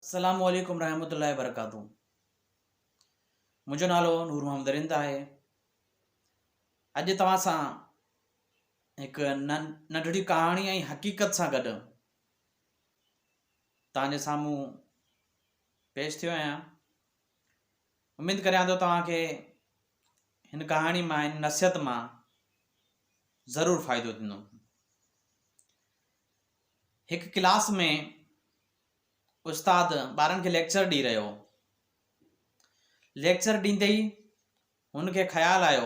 السلام عليڪم رحمة الله وبرڪاته منهنجو نالو نور محمد رند آهي اڄ توهان سان هڪ ننڍڙي ڪهاڻي ۽ حقيقت سان گڏ توهان جي سامهون پيش ٿيو آهيان اميد ڪريان ٿو توهان کي هن ڪهاڻي مان هن نصيحت مان ضرور فائدو ٿيندو هڪ ڪلاس ۾ استاد ٻارن کي ليڪچر ڏئي رهيو هو. ليڪچر ڏيندي ئي هن کي خيال آيو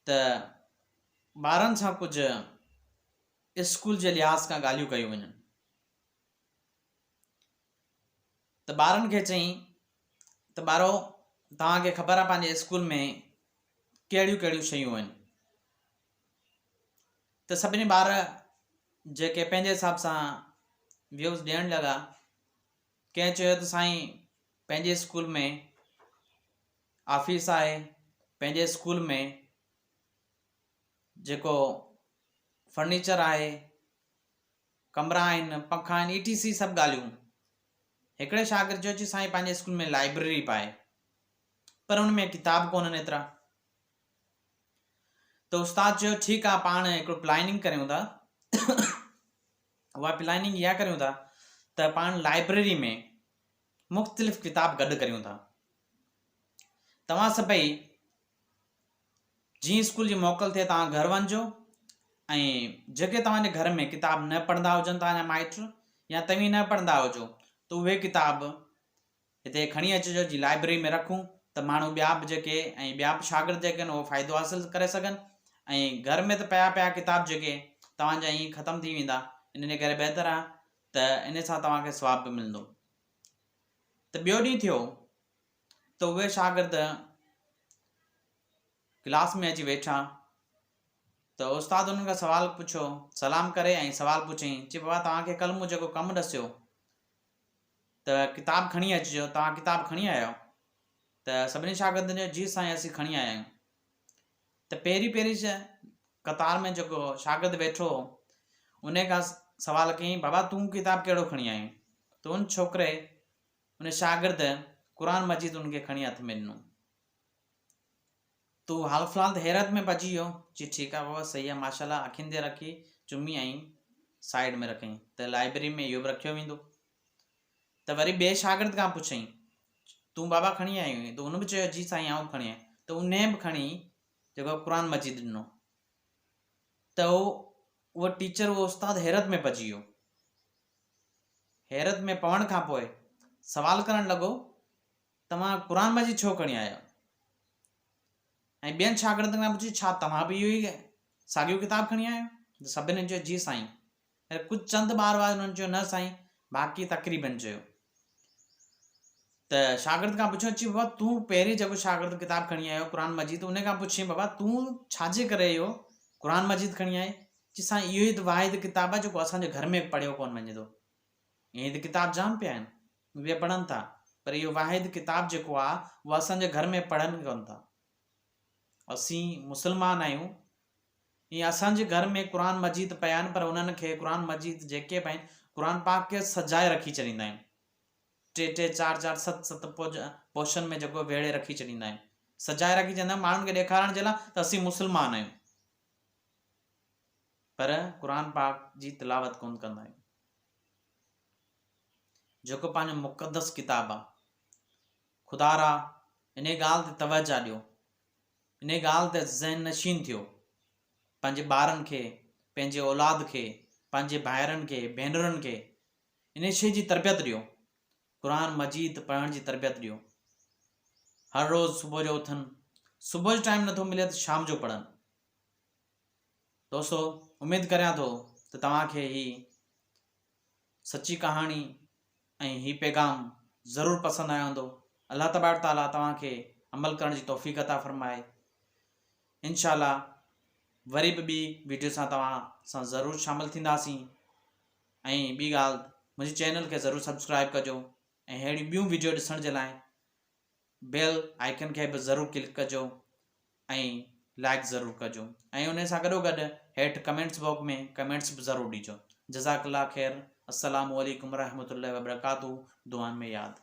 ته ٻارن سان ڪجهه اسڪول جي لحاظ کان ڳالهيون ڪيون وڃن ته ٻارن کي چئين ته ٻارو توهان کي خبر آهي پنهنجي اسڪول ۾ ڪهڙيون ڪهڙيون شيون آهن ته سڀني ٻار جيڪي پنهنجي حساب سان ويوز ڏيڻ لڳا ڪنهن چيو ته سائين پنهنجي اسڪول ۾ آفيس آهي پنهنجي اسڪول ۾ جيڪو فرنيچر آهي ڪمرا آهن پنکا آهن اي ٽي سي سڀ ڳالهيون هڪڙي شاگرد چيو چي سائين پنهنجي اسڪول ۾ لائبريري به آهي پر ان ۾ ڪتاب ڪونهن ايترا ته استاد چيو ٺيڪ آ پاڻ هڪڙو پلاننگ ڪريون ٿا اها پلاننگ اها ڪريون ٿا ته پاڻ لائبريري ۾ مختلف ڪتاب گڏ ڪريون ٿا توهان سڀئي جيئن اسڪول جي موڪل ٿئي توهان گهر وڃجو ۽ جيڪي توهان جي گهر ۾ ڪتاب نه پڙهندا هجن توهان جا مائٽ يا توهين نه پڙهندا هجو ته اهي ڪتاب هتي کڻي اچجو جي لائبريري ۾ رکون ته ماڻهو ٻيا به جيڪي ۽ ٻيا به شاگرد جيڪي آهن اهو فائدو حاصل ڪري سگهن ۽ گهر ۾ ته پيا پيا ڪتاب جيڪي توهان جا ائين ختم ٿي ويندا ان جي ڪري بهتر آهي ته ان سان توهان کي ثواب به ملندو ته ٻيو ڏينهن ٿيو ته اهي شاگرد ڪلاس ۾ اچي ويٺا ته استاد انهن کان سوال پڇيو سلام ڪري ۽ سوال پڇيائين چي بابا توهان کي ڪل مون جيڪو ڪم ڏسيو ته ڪتاب کڻي اچجو، توهان ڪتاب کڻي آيا آهيو؟ ته سڀني شاگردن چيو جي سائين اسين کڻي آيا آهيون. ته پهرين پهرين قطار ۾ جيڪو شاگرد ويٺو هو ان کان سوال ڪيائين بابا تون ڪتاب ڪهڙو کڻي آيو آهين؟ ته ان ڇوڪري ان شاگرد قرآن مجيد ان کي کڻي هٿ ۾ ڏنو. تو حال في الحال ته حيرت ۾ پئجي ويو، چي ٺيڪ آ بابا صحيح آ ماشاء الله اکين تي رکي چمي ۽ سائيڊ ۾ رکيائين ته لائبريري ۾ اهو به رکيو ويندو ته وري ٻئي شاگرد کان پڇيائين تون بابا کڻي آيو آهين ته هن به چيو جي سائين آئون به کڻي آيو ته انهي به کڻي جيڪو قرآن مجيد ڏنو ته اهو ٽيچر اهو استاد حيرت ۾ پئجي ويو حيرت ۾ پوڻ کان پوء سوال ڪرڻ لڳو توهان قرآن مجيد ڇو کڻي آيا آهيو؟ ۽ ٻين شاگردن کان پڇيو ڇا توهان به اهو ئي ساڳيو ڪتاب کڻي آيا آهيو؟ ته سڀني چيو جي سائين. پر ڪجهه چند ٻار هئا انهن چيو نه سائين باقي تقريبن چيو. ته شاگرد کان پڇيو چي بابا تون پهرين جيڪو شاگرد ڪتاب کڻي آيو قرآن مجيد ان کان پڇين بابا تون ڇاجي ڪري اهو قرآن مجيد کڻي آئين؟ چي سائين اهو ئي ته واحد ڪتاب آهي جيڪو اسان جي گهر ۾ پڙهيو ڪونه وڃي ٿو. ائين ته ڪتاب جام پيا آهن، اهي پڙهن ٿا، پر اهو واحد ڪتاب جيڪو آهي، اهو اسان جي گهر ۾ پڙهن ڪونه ٿا. اسين مسلمان آهيون، ائين اسان جي گهر ۾ قرآن مجيد پيا آهن، پر انهن کي قرآن مجيد جيڪي به آهن، قرآن پاڪ کي سجائي رکي ڇڏيندا آهن. ٽي ٽي، چار چار، ست ست پوشن ۾ جيڪو ويڙهي رکي ڇڏيندا آهن. سجائي رکي ڇڏيندا آهن ماڻهن کي ڏيکارڻ جي لاء ته اسين مسلمان آهيون. پر قرآن پاڪ جي تلاوت ڪونه ڪندا آهيون. جيڪو پنهنجو مقدس ڪتاب آ. خدارا انهي ڳالهه تي توجه ڏيو. انهي ڳالهه تي ذهن نشين ٿيو. پنهنجي ٻارن کي، پنهنجي اولاد کي، پنهنجي ڀائرن کي، ڀينرن کي انهي شيء جي تربيت ڏيو. قرآن مجيد پڙهڻ جي تربيت ڏيو. هر روز صبح جو اٿن، صبح جو ٽائيم نٿو ملي ته شام جو پڙهن. دوستو اميد ڪريان ٿو ته توهان کي هي سچي ڪهاڻي ۽ هي پيغام ضرور پسند آيو هوندو. الله تبارڪ تعالي توهان کي عمل ڪرڻ جي توفيق عطا فرمائي. انشاء الله وري به ٻي ويڊيو سان توهان سان ضرور شامل ٿينداسين ۽ ٻي ڳالهه منهنجي چينل کي ضرور سبسڪرائب ڪجو ۽ اهڙيون ٻيون ويڊيو ڏسڻ جي لاء بيل آئيڪن کي به ضرور ڪلڪ ڪجو ۽ لائڪ ضرور ڪجو ۽ انهي سان گڏو گڏ هيٺ ڪمينٽس باڪس ۾ ڪمينٽس به ضرور ڏجو جزاڪ الله خير. السلام عليڪم ورحمة الله وبرڪاته دعائن ۾ ياد.